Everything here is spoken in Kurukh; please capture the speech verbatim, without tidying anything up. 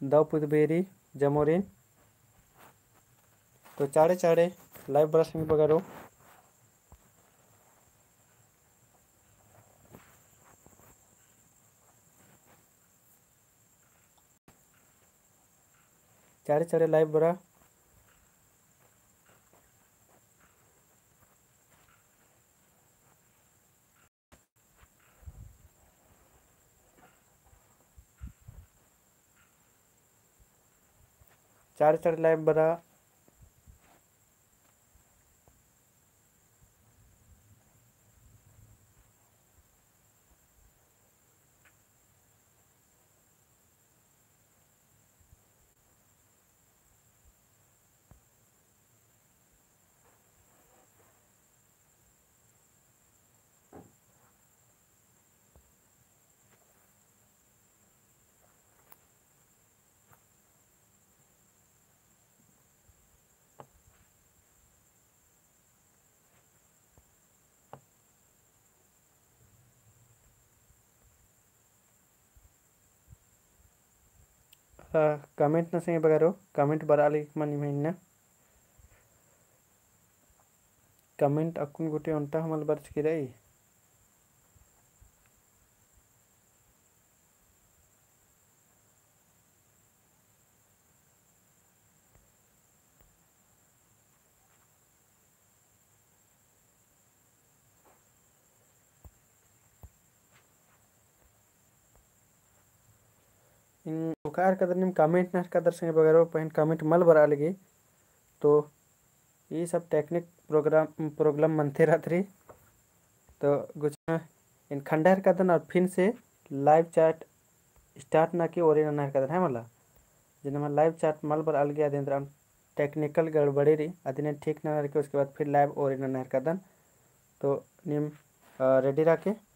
दव पुदबेरी जमोरिन। तो चाड़े चाड़े live बरआ संगी बगरो। चाड़े चाड़े live बरआ। चाड़े चाड़े live बरआ। आ, comment नू संगी बगरो, comment बरआ लगी मनी महीना। Comment अक्कुन गूटी ओन्टा हूँ मल बरचकी रई। इन ओकार कदर नीम comment नहर कदर संगी बगरो, पहें comment मल बरआ लगी। तो ई सब technique program, problem मनते रहत रई। तो गुछना इन खंडा हेरकदन और फिन से live chat start नना की ओरी नना हेरकदन है मला। जिन नमा live chat मल बरआ लगी अदिन दरा technical गड़बड़ी रई, अदिन ठीक नना हेरके उसके बाद फिर live ओरी नना हेरकदन। तो नीम, अ, ready रअके।